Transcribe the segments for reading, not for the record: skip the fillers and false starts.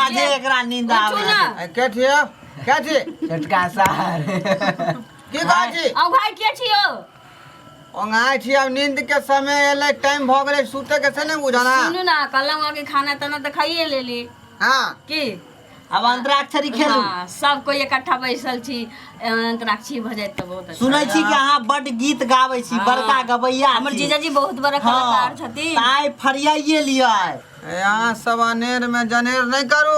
साझे एकरा नींद उठू आबै ना। छै। के छियै के छी छोटका सार की कहै छी औ भाई के छियो ओंघाय छी आब नींद के समय एलै टाइम भऽ गेलै सुते के से नहि बुझल सुनू ना कहलहुँ कि खाना ताना तऽ खाइए लेली हाँ की आब अंतराक्षरी खेलू हाँ, सब कोई इकट्ठा बैसल छी अंतराक्षरी भऽ जायत तऽ बहुत अच्छा सुनै छी कि अहाँ बड्ड गीत गाबै छी हाँ। बड़का गबैया हमर छी। जीजाजी बहुत बड़ा हाँ, कलाकार छथिन तऽ आइ फरियाइए लिअ आइ यहाँ सब अनेर में जनेर नहीं करू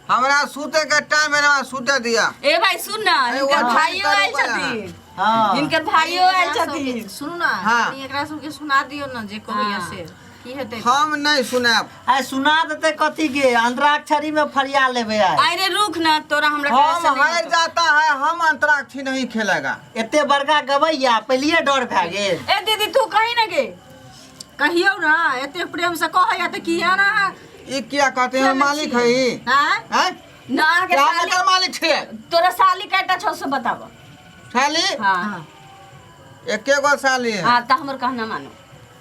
हमरा सुते के टाइम है हमरा सुते दिया ए भाई सुन ना ए, हिनकर वो भाइयो करू आयल बड़ा। छथिन हाँ हिनकर भाइयो आयल एकरा छथिन सबके- सुनू ना हाँ। कनी एकरा सबके सुना दियौ ने जे कहैया हाँ। से की हेतै हम नहीं सुनाब आइ सुना देतै कथी के अंतराक्षरी में फरिया लेबै आइ अरे रुक ना तोरा हमरा हम कैसे नहीं हार होतो। जाता है हम अंतराक्षी नहीं खेलेगा एते बड़का गबैया पहिलिए डर भए गेल ए दीदी तू कहीं ना गे कहियौ ना एते प्रेम से कहैया तऽ किया ना ई किया कहते हैं मालिक है ई आँय हैं ना अहाँके क्या साली एकर मालिक छियै तोरा साली कैटा छौ से बताब साली हाँ एके गो साली है हाँ तऽ हमर कहना मानो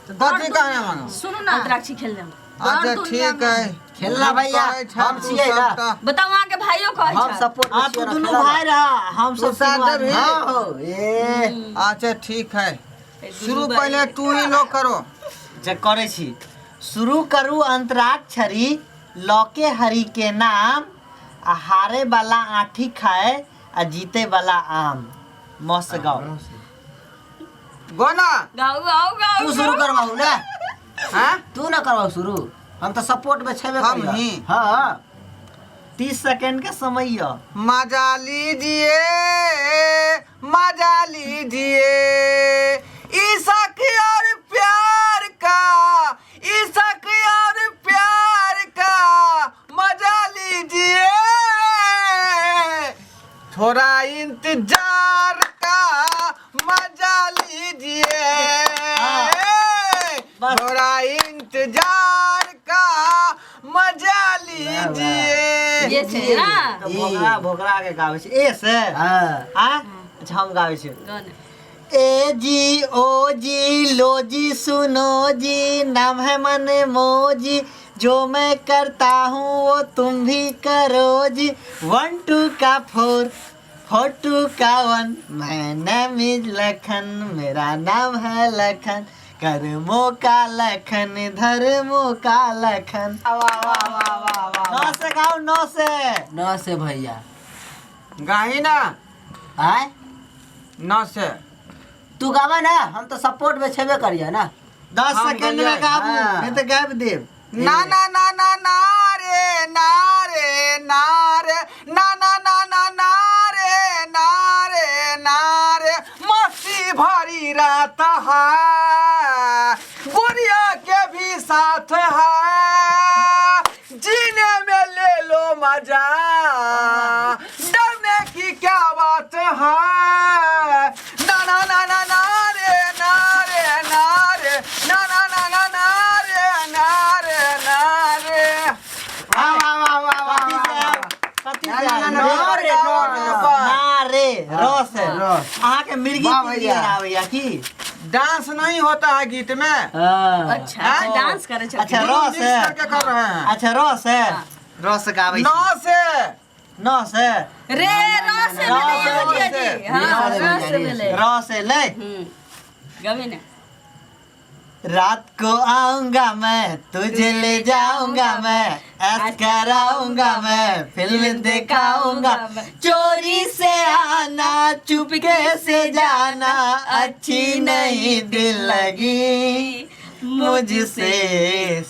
कथी कहना मांगो सुनू ना अंतराक्षी खेल लेम अच्छा दुनिया ठीक है खेलना भैया, करै छै हम तू छियै ना। सबटा। बताउ अहाँके भाइयो कहै हम छै सपोर्ट हाँ तू दुनू भाई रह हम तू सब साथ तीनू आदमी। देबही? हाँ हो ए अच्छा ठीक है दुनू शुरू भाई। पहले तू ही लोग करो जे करै छी शुरू करू अंतराक्षरी लौके हरि के नाम आ हारे वाला आठी खाए आ जीते वाला आम मस्त गाओ गो ना गाउ गाउ गाउ तू शुरू करवाऊ ना हाँ तू ना करवाऊ शुरू हम तो सपोर्ट में छेबे हम करियो। ही। हाँ 30 सेकेंड के समय यऽ मजा लीजिए मजा लीजिए इश्क और प्यार का इश्क और प्यार का मजा लीजिए थोड़ा इंतजार का मजा लीजिए बस। थोड़ा इंतजार का मजा लीजिए ये छै ना तऽ भोगरा भोगरा के गाबै छै ए से हाँ आ अच्छा हम गाबै छी गाउ ने। ए जी ओ जी लो जी सुनो जी नाम है मन मोजी जो मैं करता हूँ वो तुम भी करो जी 1 2 का 4 4 2 का 1 मैं नाम is Lakhan मेरा नाम है लखन कर्मों का लखन धर्मों का लखन वाह वाह वाह वाह वाह नौ से गाओ नौ से नौ से भैया गाही ना आय न से तू गावा ना हम तो सपोर्ट में छेबे करियो ना 10 हम सेकेंड में गलियै। गाबू हाँ। नहीं तो गाबि देब ना ना ना ना ना रे ना रे ना रे ना ना ना ना ना रे ना रे ना रे मस्ती भरी रात है गुड़िया के भी साथ है जीने में ले लो मजा डरने की क्या बात है ना ना ना ना ना रे ना रे ना रे ना ना ना ना ना रे ना रे ना रे वाह वाह वाह वाह वाह कथी से वाह आयल? कथी ना, से ना, आयल? ना, ना, रे, रे, रो, रो, ना रे रो से रो। अहाँके मिर्गी वाह तिर्गी भैया। आबैया की डांस नहीं होता है गीत में हाँ। अच्छा अच्छा डांस करे छथिन अच्छा दोनों रो मिक्स से करके कर रहे हैं अच्छा रो से रो से गाबै छी नौ से न से रे रो से रो भेलै से, यौ रो जीजाजी से। हाँ रे से रो भेलै, से रे भेलै रो से ले गबे ने रात को आऊंगा मैं तुझे ले जाऊंगा मैं ऐस कराऊंगा मैं फिल्म दिखाऊंगा चोरी से आना चुपके से जाना अच्छी नहीं दिल लगी मुझसे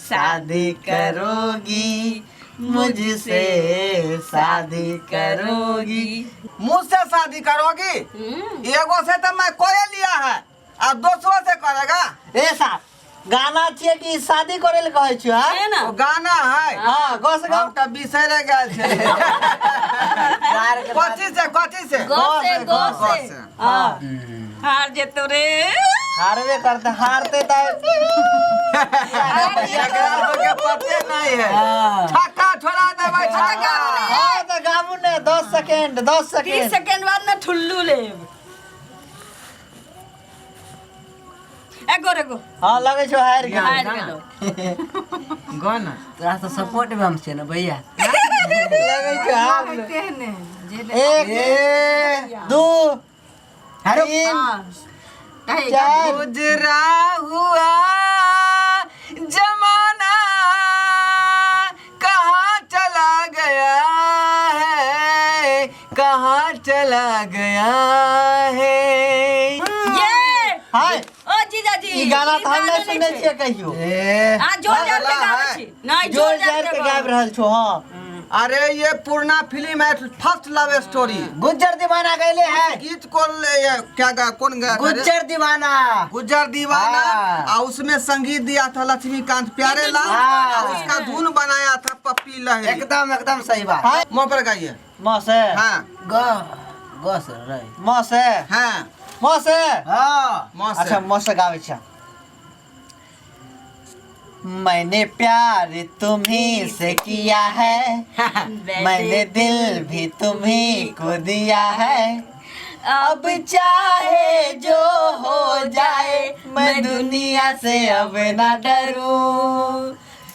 शादी करोगी मुझसे शादी करोगी मुझसे शादी करोगी एगो से तो मैं कोई लिया है और दूसरों से करेगा ए साहब गाना छियै कि शादी करे ले कहै छियै हाँ? है ना वो गाना है हाँ गो से गो हम तो बिसरे गेल छै कथी से कथी से गो से गो गो से से। हाँ हार जेतो रे हारबे करते हारते तऽ एकरा सबके पते नहीं है हाँ। छक्का छोड़ा देबै छक्का हाँ तऽ गाबू ने 10 सेकेंड 10 30 सेकेंड सेकेंड बाद ना ठुल्लू लेब एगो रे गो हाँ लगै छौ हारि गेल हार गेलो गो ना तोरा तो सपोर्ट में हम छियै ना भैया लगै छै हाथ में। तेहने जे एक ए दू अरे तीन हाँ। कहे चार गुजरा हुआ जमाना कहाँ चला गया है, कहाँ चला गया है। ये हाय ओ जीजाजी ई गाना तऽ हम ई नहि सुनने छै। छियै कहियो ए आ जोर जार के गाबै छी नहीं जोर जार के गाबि रहल छौ। हाँ अरे ये पुराना फिल्म है, फर्स्ट लव स्टोरी। गुज्जर दीवाना गैले है। गीत कौन ये क्या गा, कौन गाया था रे? गुज्जर दीवाना। गुज्जर दीवाना। हाँ। आ उसमें संगीत दिया था लक्ष्मीकांत प्यारे लाल। हाँ। आ उसका धुन बनाया था पप्पी लहरी। एकदम एकदम सही बात। हाय मुंह पर गाइए। माँ से। हाँ। ग ग से रे। माँ से। हाँ। माँ से। हाँ। मुंह से। अच्छा माँ से गाबै छियै। मैंने प्यार तुम्ही से किया है, मैंने दिल भी तुम्ही को दिया है, अब चाहे जो हो जाए मैं दुनिया से अब ना डरूं,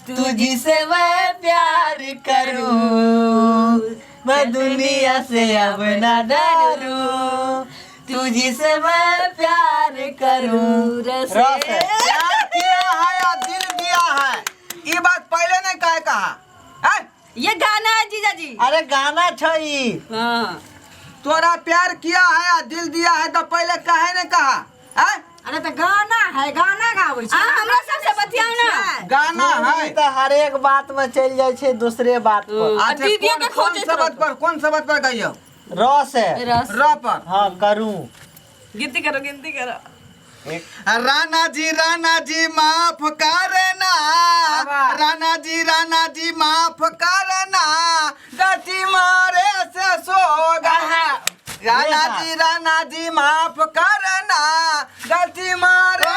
तुझसे मैं प्यार करूं, मैं दुनिया से अब ना डरूं, तुझसे मैं प्यार करूं। रस है। प्यार किया है या दिल दिया है, ये बात पहले नहीं काहे कहा है? ये गाना है जीजाजी। अरे गाना छै। हाँ। तोरा प्यार किया है या दिल दिया है तो पहले काहे नहीं कहा है? अरे तऽ गाना है, गाना गाबै आ छै। हमरा सबसे बतियाउ ना। गाना है। तऽ हरेक बात में चलि जाइ छै दूसरे बात पर। आ अच्छा, दीदियो कौन के कौन खोजैत शब्द रहतो। पर, कौन शब्द पर गाइयो? रस है। रस। र पर। हाँ करूं। गिनती करो, गिनती करो। राणा जी, राणा जी माफ करना, राणा जी, राणा जी माफ करना, गति मारे से सो गया। राणा जी, राणा जी माफ करना, गलती मारे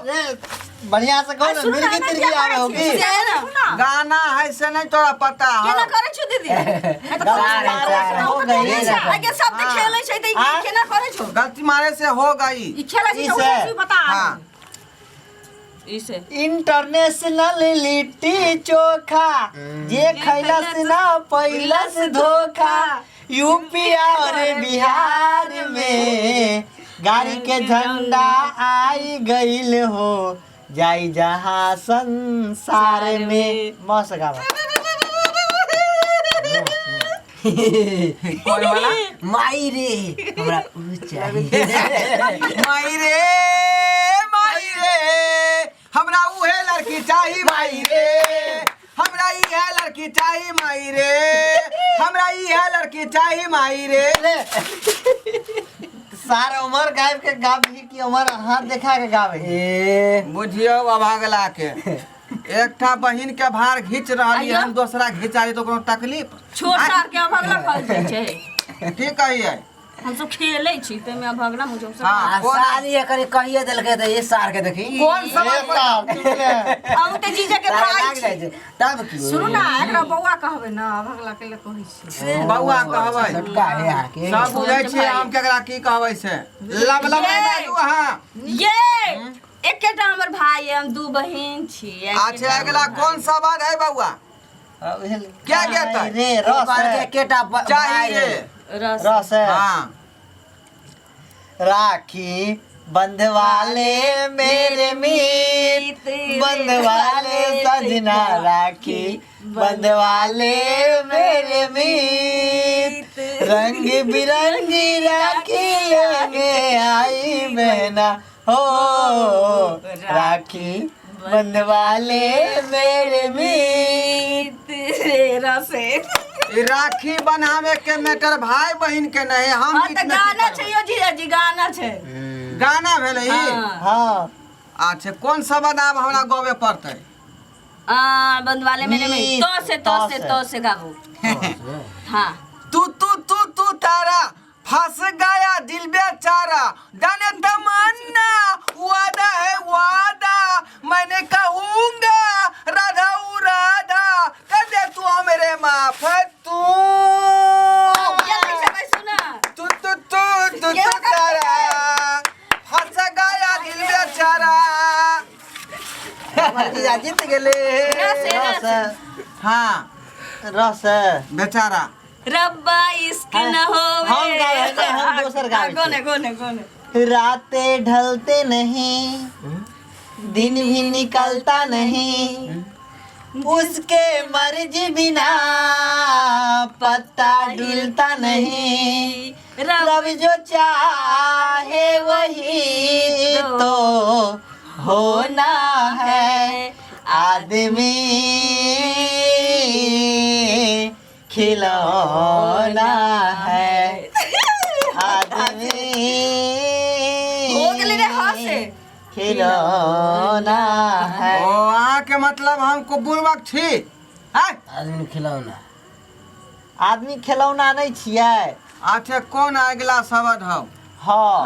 से। ए, बढ़िया से कहो ना। सुनू ना, मिर्गी ना, तिर्गी क्या आवे करै होगी। छी? से है ना। गाना है से नहीं तोरा पता केना है। करै छौ दीदी? हो गई। आगे सब तऽ खेलै छै तऽ ई हाँ। केना करै छौ? गलती मारे से हो गई। ई खेलै छै ई तऽ से। उहे पता। हाँ। ई से। इंटरनेशनल लिट्टी चोखा, जे खैलस ना पैलस धोखा, यूपी और बिहार में गाड़ी के झंडा आई गईल हो जाई जहाँ संसार में। मस्त गावा। कौन वाला? माई रे हमरा उ चाहिए। माई रे, माई रे हमरा उहे लड़की चाही, माई रे हमरा इहे लड़की चाही, माई रे हमरा इहे लड़की चाही, माई रे। सारा उमर गायब के गाबी कि उमर हाथ देखा के गावे? ए बुझियौ अभागला के, एकटा बहिन के भार घींच रहली, आइयो। हम दोसरा घिचा रही तो कोनो तकलीफ? छोट सार के अभगला कहल जाइ छै। की कहिए? हम सब खेलै छी ताहिमे अभगला मुझे सब। हाँ। आ साली एकर कहिए देलकै तऽ ये सार के देखी। कौन समझ ए साहब, चुप ले। अहूँ तऽ जीजा के सार भाई लाग छी। जाइ छै तब की। सुनू ना, एकरा बौआ कहबै ना, अभगला के ले कहै छी। बौआ कहबै। छोटका है अहाँके। सब बुझै छियै हम केकरा की कहबै से। लब लब नहि ये। बाजू अहाँ। ये एकेटा हमर भाई है, हम दू बहिन छी। अच्छा, अगला कौन सवाल है बौआ? क्या कहता है? रे रस कहलकै है। एकेटा भाई चाहिए। है। रस। रस है। हाँ। राखी बंधवाले मेरे मीत, बंधवाले सजना, राखी बंधवाले मेरे मीत, रंग बिरंगी राखी लेने आई बहना हो, राखी बंधवाले मेरे मीत। रे रस है। ई राखी बनावे के मैटर भाई बहिन के नहीं, हम हाँ बीच तऽ में की गाना करबै? छै यौ जीजाजी, गाना छै। गाना भेलै ई? हाँ। हाँ। अच्छा, कौन शब्द आब हमरा गबे पड़तै? आ बंधवाले मेरे में मीत, तो से, तो से, तो से। तो से गाबू। हाँ। तू तू तू तू तारा, फंस गया दिल बेचारा, जाने तमन्ना वादा है वादा, मैंने कहूंगा राधा उ राधा, कर दे तू मेरे माफ तू। जल्दी से भाई सुना। तू तू तू तू तू तारा, फंस गया दिल बेचारा। हमर जीजा जीत गेलै। रस है, रस। रस है। हाँ। रस है। बेचारा रब्बा इश्क न होवे। हम गाबै छियै, हम दोसर गाबै छियै। गोने गोने गोने। रातें ढलते नहीं, दिन भी निकलता नहीं, उसके मर्जी बिना पत्ता डुलता नहीं, रब जो चाहे वही तो होना है, आदमी खिलौना है, आदमी हो गेलै रे हँसे। खिलौना है। ओ अहाँके मतलब हम को बुड़बक छी हैं? आदमी खिलौना। आदमी खिलौना नहीं छियै। अच्छा कोन अगिला शब्द हौ? हाँ।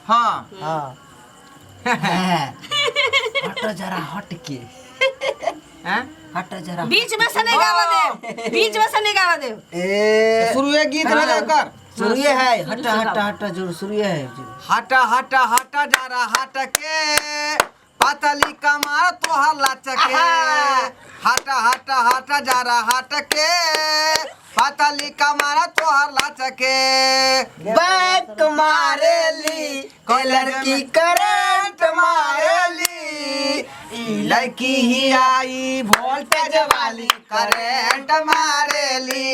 हाँ। हाँ। हाँ, हट जरा हट के। हैं? हट जरा। बीच में से नहीं गावा दे, बीच में से नहीं गावा दे। ए शुरुए गीत रह कर। शुरुए है, हट हट हट जो शुरुए है। हट हट हट जरा हट के, पतली कमर तोहर लचके, हट हट हट जरा हट के, पतली कमर तोहर लचके, बैक मारेली कोई लड़की करंट मारेली, ई लड़की ही आई वोल्टेज वाली करंट मारेली,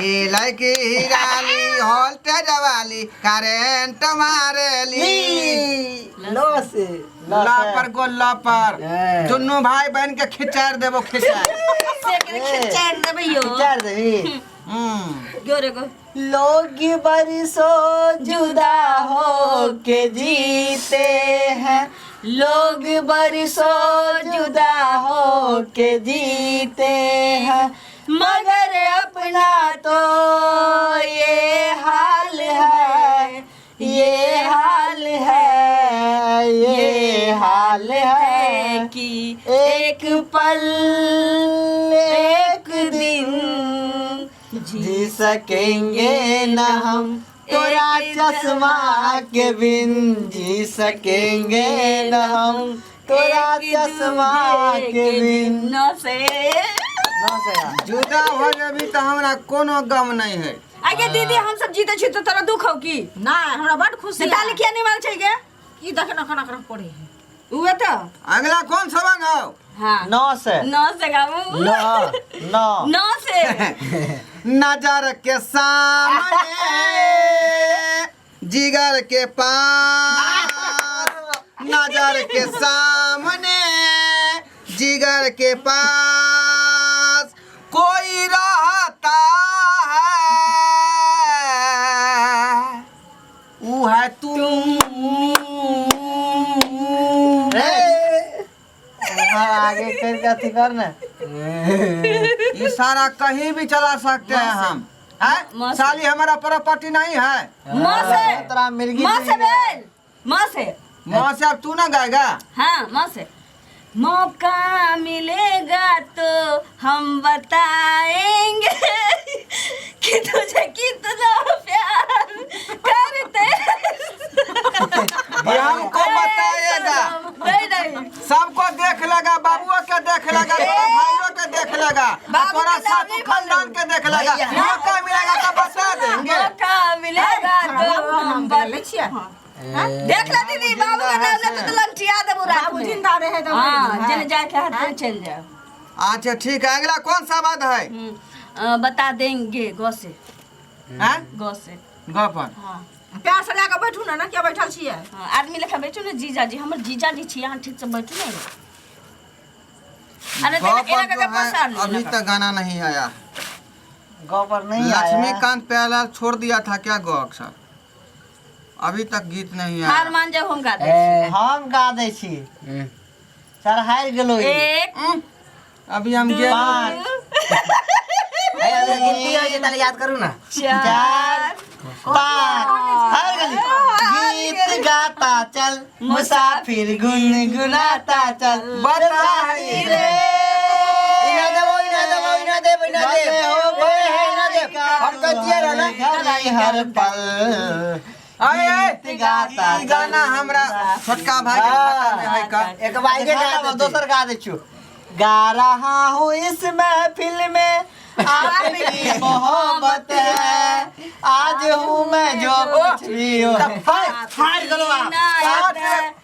ई लड़की ही आई वोल्टेज वाली करंट मारेली। लो से ला पर गो ला पर ए। दुनू भाई बहन के खिचार देबो खिचार। खिचार देबै यौ। खिचार देबी। हम्म। गोरे गो। लोग बरसों जुदा हो के जीते हैं, लोग बरसों जुदा हो के जीते हैं, मगर अपना तो ये हाल है, ये हाल है, ये हाल है कि एक पल एक दिन जी सकेंगे न हम, तोरा चश्मा के बिन जी सकेंगे न हम, तोरा चश्मा के बिन। न से न से। जुदा हो जेबी तऽ हमरा कोनो गम नहीं है। आगे दीदी हम सब जीते छी तो तोरा दुख हौ की? नहीं, हमरा बड खुशी से ताली किया नहीं मार छै गे? की देख न खना कर पड़े है। उहे तो। अगला कौन सवाल हौ? हाँ। नौ से। नौ से गाबू। नौ नौ। नौ से। नजर के सामने जिगर के पास, नजर के सामने जिगर के पास कोई रहता है, ऊ है तुम। रे हाँ, आगे करके अथी कर ना। ये सारा कहीं भी चला सकते हैं हम हैं? मस्त। साली हमारा प्रॉपर्टी नहीं है। माँ से। तोरा मिर्गी। माँ से भेल, माँ से। माँ से अब तू ना गाएगा। हाँ माँ से। मौका मिलेगा तो हम बताएंगे कि तुझे कितना प्यार करते हैं। ये हमको बताएगा। नहीं नहीं। सबको देख लेगा, बाबुओ के देख लेगा, तोरा भाइयों के देख लेगा, बाबू तोरा के नाम साथ नहीं खानदान के देख लेगा। मौका मिलेगा तो बता देंगे। मौका मिलेगा तो हम ले छियै। देख ले दीदी, बाबू के नाम लेते तो लंटिया देबो रात बाबू में। जिंदा रहे तो हाँ, जने जाके हाथ में चल जाओ। अच्छा ठीक है, अगला कौन सा बात है? बता देंगे गौ से। हैं? गौ से। गौ पर। हाँ। प्यार से लए के बैठू ने, ना किया बैठल छियै? हाँ, आदमी लेखा बैठू ने जीजाजी, हमर जीजाजी छी, अहाँ ठीक से बैठू ने। अरे गौ तेना पर एना जो के है, पसार ली। अभी तक गाना नहीं आया। गौ पर नहीं आया। लक्ष्मीकांत प्यारेलाल छोड़ दिया था क्या गौ अक्षर? अभी तक गीत नहीं आया। हार मान जाओ, हम गा दे। ए, हम गा दै छी। सर हारि गेलो ई। एक अभी हम गे पाँच ए, अभी गिनती होइ छै ताले याद करू ना। चार 4 5 हार गेली। गीत गाता चल मुसाफिर, गुनगुनाता चल बताई रे। इना देबो, इना देबो, इना देबो, इना देब। भले हो ए, इना देब। हम कहतियै रह ना। घड़ी हर पल अरे गीत गाता ई गाना हमरा छोटका भाई के खाता में है का। एक भाई के गा देतै। दोसर गा दै छियौ। गा रहा हूँ इस महफिल में आज हूँ मैं जो कुछ भी हूँ। हाय हार गलो आप। ना, सात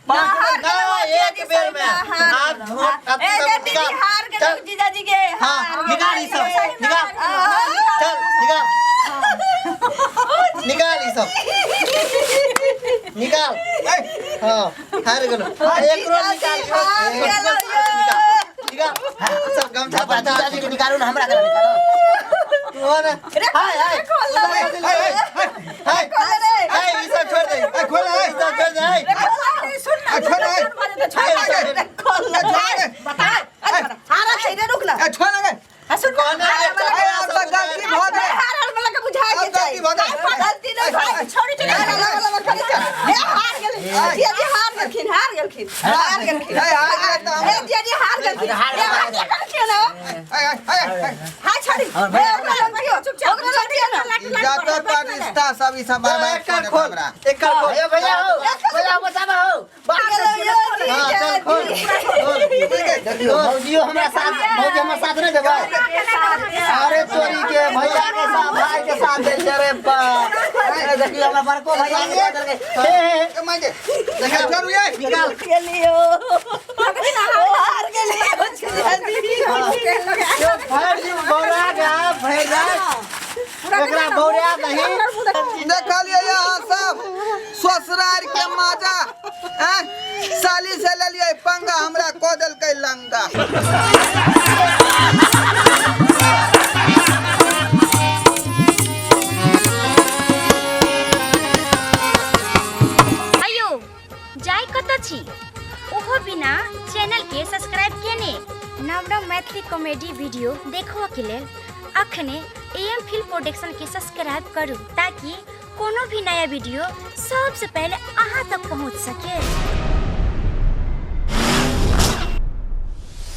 पाँच ना एक बेर में हाथ धो अब ए सब दीदी निकाल। हार चल गेलौ जीजाजी के। हाँ हार निकाल ई सब निकाल चल निकाल निकाल ई सब निकाल। हाँ हार गेलो एक रो निकाल हार गेलौ यो। निकाल सब गमछा बाबा बचा जीजाजी के निकालू ना, हमरा के निकालो। तू हो ना। हाय हाय हाय हाय हाय ई सब छोड़ दे। ए, खोल ए। ई सब छोड़ दे हाय। सुन ना ए, छोड़ ए। छोड़ ए, खोल ए, छोड़ ए। बता हारा छै रे, रुक ना। ए, छोड़ ना गे। आ सुन ना, कौन है? हारा वाला ए, अब तऽ गलती भऽ गेल। हारल वाला के बुझाय के अब गलती चाही। भऽ गेल। गलती नहीं भाई, छोड़ी छोड़ी हारल वाला के चल। ए हार गेल जिया जी, हार गेलखिन, हार गेलखिन, हार गेलखिन। ए, हार गेल तऽ ए जिया जी हार गेलखिन। हार ए हार गेलखिन ना। ए, ए, ए, ए। हाय छोड़ी, हमर भैया ए, ओकरा लग दियो, चुपचाप ओकरा लग दियो ना। जतऽ पर रिश्ता सब ई सब बर्बाद एक कऽ देत खोल हमरा। एक खोल। ए भैया हो, भैया बचाबा हो। हाँ चल खोल खोल। देखियो भौजियो हमरा साथ, भौजी हमरा साथ नहीं देबै। अरे चोरी के भैया के साथ भाई के साथ दे छै रे बाप। अरे देखियो हमरा बड़को भैया के साथ देलकै। हे हे ए, माय गे। ए, छोड़ू ये। निकाल। गेलियो हार गेलियो जीजाजी। जो भर जी बौरा गया भर जा एकरा बौरा नहीं। देखलियै अहाँ सब ससुरार के मजा हैं? साली से लेलियै पंगा, हमरा कऽ देलकै लंगा। अयो जाय कतऽ छी ओहो बिना चैनल के सब्सक्राइब केने? नव नव मैथिली कॉमेडी वीडियो देखबऽ के लेल अखने एम फिल्म प्रोडक्शन के सब्सक्राइब करू ताकि कोनो भी नया वीडियो सबसे पहले अहाँ तक पहुँच सके।